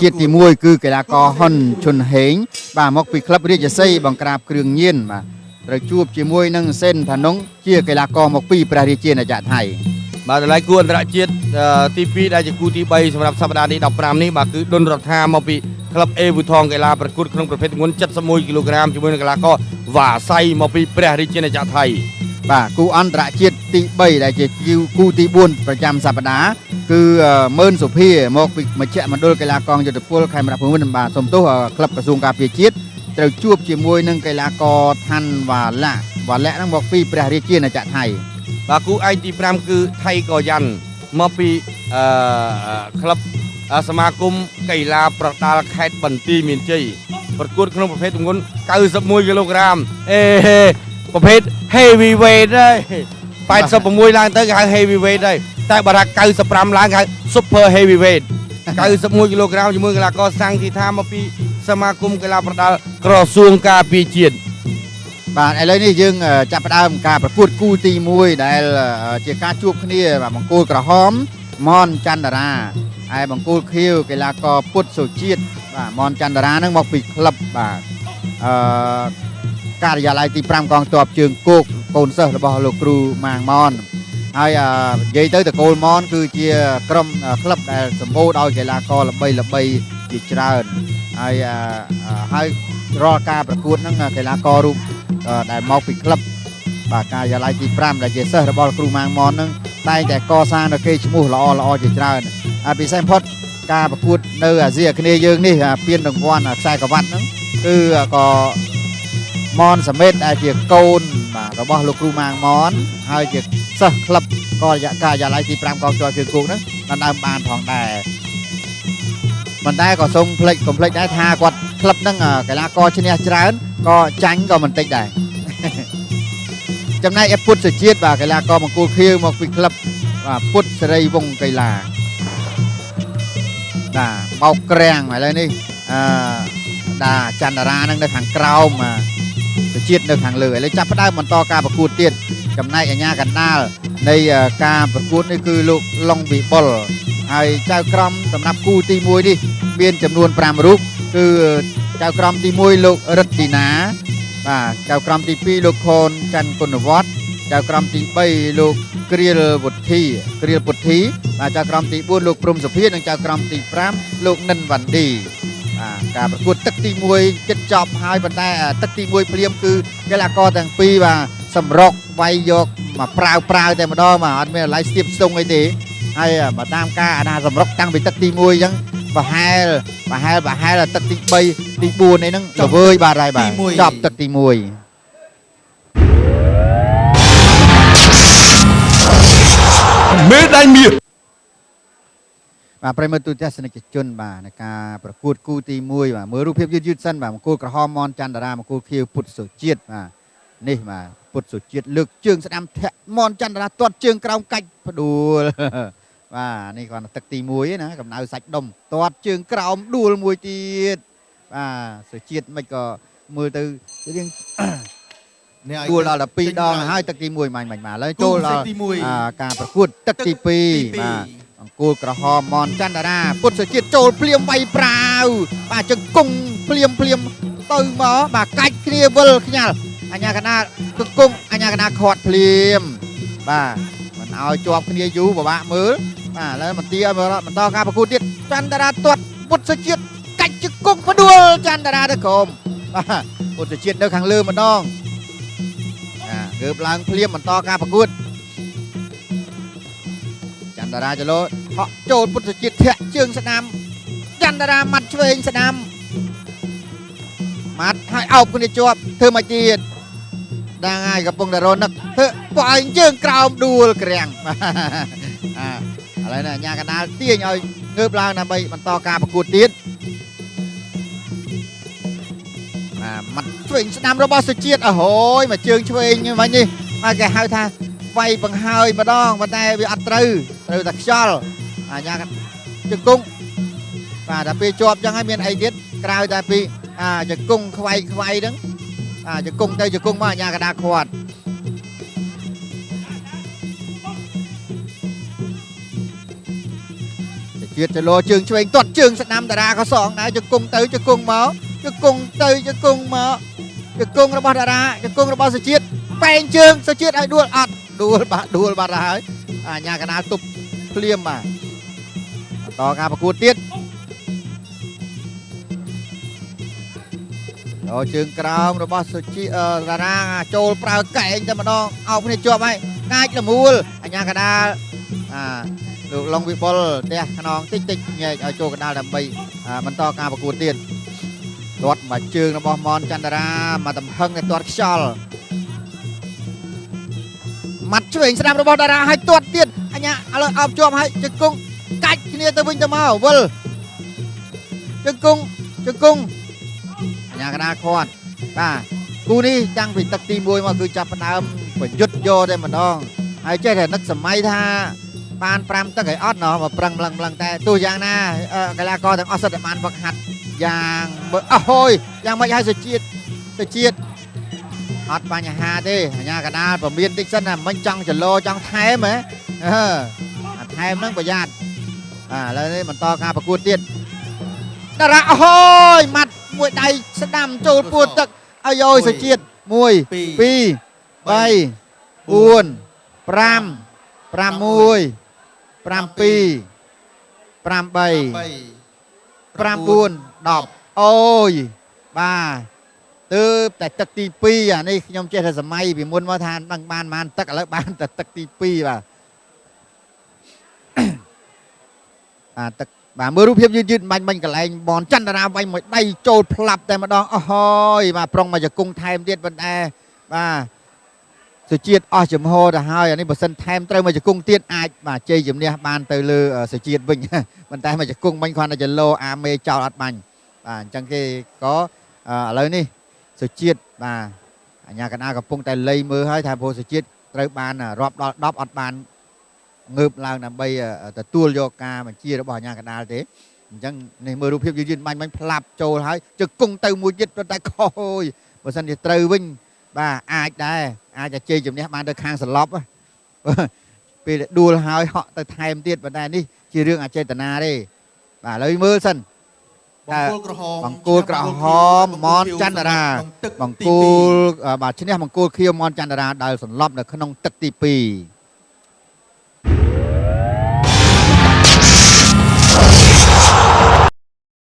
ជាតិទី1គឺកីឡាករហ៊ុនឈុនហេងបាទមកពីក្លឹបរាជសីបង្ក្រាបគ្រឿងញៀនបាទត្រូវជួបជាមួយនឹងសេនថានងជាកីឡាករមកពីព្រះរាជាណាចក្រថៃបាទតម្លៃគូអន្តរជាតិទី2ដែលជាគូទី3សម្រាប់សប្តាហ៍នេះ15នេះបាទគឺដុនរដ្ឋាមកពីក្លឹបអេវូថងកីឡាប្រកួតក្នុងប្រភេទទម្ងន់71គីឡូក្រាមជាមួយនឹងកីឡាករវ៉ាសៃមកពីព្រះរាជាណាចក្រថៃបាទគូអន្តរជាតិទី3ដែលជាគូទី4ប្រចាំសប្តាហ៍គឺមឿនសុភាមកពីមជ្ឈមណ្ឌលកីឡាករយុទ្ធពលខេមរៈភូមិន្ទបាទសូមទោសក្លឹបក្រសួងការពារជាតិត្រូវជួបជាមួយនឹងកីឡាករឋានវ៉ាឡាវ៉ាឡាហ្នឹងមកពីព្រះរាជាណាចក្រថៃបាទគូឯកទី5គឺថៃកយ៉ាន់មកពីក្លឹបសមាគមកីឡាប្រដាល់ខេត្តបន្ទាយមានជ័យប្រកួតក្នុងប្រភេទទម្ងន់91គីឡូក្រាមអេប្រភេទ heavyweight ហើយ86ឡើងទៅគេហៅ heavyweight ហើយតែបើថា95ឡើងគេហៅ super heavyweight 91គីឡូក្រាមជាមួយកីឡាករសាំងធីថាមកពីសមាគមកីឡាប្រដាល់ក្រសួងការពារជាតិបាទឥឡូវនេះយើងចាប់ផ្ដើមការប្រកួតគូទី1ដែលជាការជួបគ្នាបាទបង្គោលក្រហមមនចន្ទរាឯបង្គោលខៀវកីឡាករពុទ្ធសុជាតិបាទមនចន្ទរានឹងមកពីក្លឹបបាទការិយាល័យទី5កងទ័ពជើងគោកកូនសិស្សរបស់លោកគ្រូម៉ាងម៉នហើយនិយាយទៅតកូលម៉នគឺជាក្រុមក្លឹបដែលសម្បូរដោយកីឡាករល្បីៗជាច្រើនហើយហើយរាល់ការប្រកួតហ្នឹងកីឡាកររូបដែលមកពីក្លឹបបាទការិយាល័យទី5ដែលជាសិស្សរបស់គ្រូម៉ាងម៉នហ្នឹងតែងតែកសាងនៅគេឈ្មោះល្អៗជាច្រើនហើយពិសេសបំផុតការប្រកួតនៅអាស៊ីអាគ្នេយ៍យើងនេះពានរង្វាន់ខ្សែក្រវ៉ាត់ហ្នឹងគឺក៏មនសមេតដែលជាកូនបាទរបស់លោកគ្រូម៉ាងម៉នហើយជាសិស្សក្លឹបការិយាល័យទី5កងទ័ពជើងគោកហ្នឹងដណ្ដើមបានផងដែរប៉ុន្តែក៏សូមភ្លេចកុំភ្លេចដែរថាគាត់ក្លឹបហ្នឹងកីឡាករឈ្នះច្រើនក៏ចាញ់ក៏មិនតិចដែរចំណែកឯពុទ្ធសុជាតិបាទកីឡាករបង្គោលខៀវមកពីក្លឹបបាទពុទ្ធសេរីវង្សកីឡាបាទបោកក្រាំងឥឡូវនេះដាចន្ទរានឹងនៅខាងក្រោមសុជាតិនៅខាងលើឥឡូវចាប់ផ្ដើមបន្តការប្រកួតទៀតចំណែកអាញាកណ្ដាលនៃការប្រកួតនេះគឺលោកឡុងវិបុលហើយចៅក្រមសម្រាប់គូទី1នេះមានចំនួន5រូបគឺចៅក្រមទី1លោករិទ្ធទីណាបាទចៅក្រមទី2លោកខនច័ន្ទគុណវត្តចៅក្រមទី3លោកគ្រាលវុធីគ្រាលពុទ្ធីបាទចៅក្រមទី4លោកព្រំសុភានិងចៅក្រមទី5លោកនិនវ៉ាន់ឌីបាទការប្រកួតទឹកទី1ជិតចប់ហើយប៉ុន្តែទឹកទី1ភ្លាមគឺកីឡាករទាំងពីរបាទសម្រុកវាយយកមកប្រាវតែម្ដងបាទអត់មានអាឡ័យស្ទាបស្ទង់អីទេហើយមកតាមការអាណាសម្រុកតាំងពីទឹកទី1អញ្ចឹងប្រហែលទឹកទី3ទី4អីហ្នឹងល្វើយបាទហើយបាទចប់ទឹកទី1មេដៃមាសបាទប្រិយមិត្តទូទស្សនិកជនបាទในការប្រកួតគូទី1បាទមើលរូបភាពយឺតៗសិនបាទមង្គលក្រហមមនចន្ទរាមង្គលខៀវពុទ្ធសុជាតិបាទនេះបាទពុទ្ធសុជាតិលើកជើងស្ដាំធាក់មនចន្ទរាទាត់ជើងក្រោមកាច់ផ្ដួលបាទនេះគាត់ទឹកទី1ណាកម្ដៅសាច់ដុំទាត់ជើងក្រោមដួលមួយទៀតបាទសុជាតិមិនក៏មើលទៅរៀងដួលដល់12ដងហើយទឹកទី1មាញ់បាទឥឡូវចូលដល់ការប្រកួតទឹកទី2បាទអង្គលក្រហមមនចន្ទរាពុទ្ធសុជាតិចូលភ្លាមវាយប្រាវបាទជង្គង់ភ្លាមទៅមកបាទកាច់គ្នាវិលខ្ញាល់អញ្ញាកណាជង្គង់អញ្ញាកណាខាត់ភ្លាមបាទមិនឲ្យជាប់គ្នាយូរពិបាកមើលបាទឥឡូវមន្ទីឲ្យបន្តការប្រកួតទៀតចន្ទរាទាត់ពុទ្ធសុជាតិកាច់ជង្គង់ផ្ដួលចន្ទរាទៅក្រុមបាទពុទ្ធសុជាតិនៅខាងលើម្ដងងើបឡើងភ្លាមបន្តការប្រកួតចន្ទរាចលោហក់ចូលពុទ្ធជាតិធាក់ជើងស្ដាំចន្ទរាម៉ាត់ឆ្វេងស្ដាំម៉ាត់ហើយអោបគ្នាជាប់ធ្វើមកទៀតដល់ហើយកំពុងតែរនឹកធ្វើប៉ែងជើងក្រោមដួលក្រាំងឥឡូវនេះអាញាកណ្ដាលទាញឲ្យងើបឡើងដើម្បីបន្តការប្រកួតទៀតម៉ាត់ឆ្វេងស្ដាំរបស់សុជាតិអូហូយមកជើងឆ្វេងមិញនេះបាទគេហៅថាវាយបង្ហើយម្ដងប៉ុន្តែវាអត់ត្រូវតែខ្យល់អាញាជង្គង់បាទតែពេលជាប់ចឹងហើយមានអីទៀតក្រៅតែពីជង្គង់ខ្វៃហ្នឹងជង្គង់ទៅជង្គង់មកអាញាកដាខាត់ ជាតិចលោជើងឆ្វេងទាត់ជើងស្ដាំតារាក៏សងដែរជង្គង់ទៅជង្គង់មកជង្គង់ទៅជង្គង់មកជង្គង់របស់តារាជង្គង់របស់សុជាតិបែងជើងសុជាតិឲ្យដួលអត់ដួលបាទដួលបាត់ហើយអាញាកណាលទប់ភ្លាមបាទបន្តការប្រកួតទៀតដល់ជើងក្រោមរបស់សុជាតារាចូលប្រើកែងតែម្ដងអោបគ្នាជាប់ហើយកាចលមួលអញ្ញាកដាលអាលោកឡុងវិបុលផ្ទះខ្នងតិចតិចញែកឲ្យចូលកដាលដើម្បីបន្តការប្រកួតទៀតទាត់មួយជើងរបស់មនចន្ទរាមកតំហឹងតែទាត់ខ្យល់ម៉ាត់ឆ្វេងស្ដាំរបស់តារាឲ្យទាត់ទៀតអញ្ញាឥឡូវអោបជាប់ហើយជង្គង់កាច់គ្នាទៅវិញទៅមកវិលជង្គង់ជង្គង់អញ្ញាកដាលខាត់បាទគូនេះតាំងពីទឹកទី1មកគឺចាប់ផ្ដើមប្រយុទ្ធយកតែម្ដងហើយចេះតែនឹកសម័យថាបាន5ទឹកឲ្យអត់ណោះមកប្រឹងម្លឹងម្លឹងតែទោះយ៉ាងណាកីឡាករទាំងអស់សិតតែបានវឹកហាត់យ៉ាងអស់ហយយ៉ាងម៉េចឲ្យសុជាតិសុជាតិអត់បញ្ហាទេអញ្ញាកដាលប្រមានតិចសិនណាមិនចង់ចលោចង់ថែមហ៎អឺអាថែមហ្នឹងប្រយ័ត្នបាទឥឡូវនេះបន្តការប្រកួតទៀតតារាអូយម៉ាត់មួយដៃស្ដាំចូលពួតទឹកអាយយសុជាតិ1 2 3 4 5 6 7 8 9 10អូយបាទទើបតែទឹកទី2អានេះខ្ញុំចេះតែសម័យពីមុនមកថាដឹងបានបានទឹកឥឡូវបានតែទឹកទី2បាទបាទទឹកបាទមើលរូបភាពយឺតយឺតបាញ់បាញ់កន្លែងបនចន្ទរាវាយមួយដៃចូលផ្លាប់តែម្ដងអស់ហើយបាទប្រុងមកជង្គង់ថែមទៀតប៉ុន្តែបាទសុជាតិអស់ចំហទៅហើយអានេះបើសិនថែមត្រូវមកជង្គង់ទៀតអាចបាទជ័យជំនះបានទៅលើសុជាតិវិញប៉ុន្តែមកជង្គង់បាញ់គ្រាន់តែចលោអាមេចោលអត់បាញ់បាទអញ្ចឹងគេក៏ឥឡូវនេះសុជាតិបាទអញ្ញាកណាកំពុងតែលៃមើលហើយថាព្រោះសុជាតិត្រូវបានរាប់ដល់10អត់បានងើបឡើងដើម្បីទទួលយកការបញ្ជារបស់អញ្ញាកដាលទេអញ្ចឹងនេះមើលរូបភាពយឺតយឺតបាញ់បាញ់ផ្លាប់ចូលហើយជង្គង់ទៅមួយទៀតប៉ុន្តែខុសអើយបើសិនជាត្រូវវិញបាទអាចដែរអាចจะជ័យជំនះបានទៅខាងសន្លប់ពេលដួលហើយហក់ទៅថែមទៀតប៉ុន្តែនេះជារឿងអចេតនាទេបាទឥឡូវមើលសិន បង្គោលក្រហម បង្គោលក្រហមមនចន្ទរាបង្គោលបាទឈ្នះបង្គោលខៀវមនចន្ទរាដែលសន្លប់នៅក្នុងទឹកទី2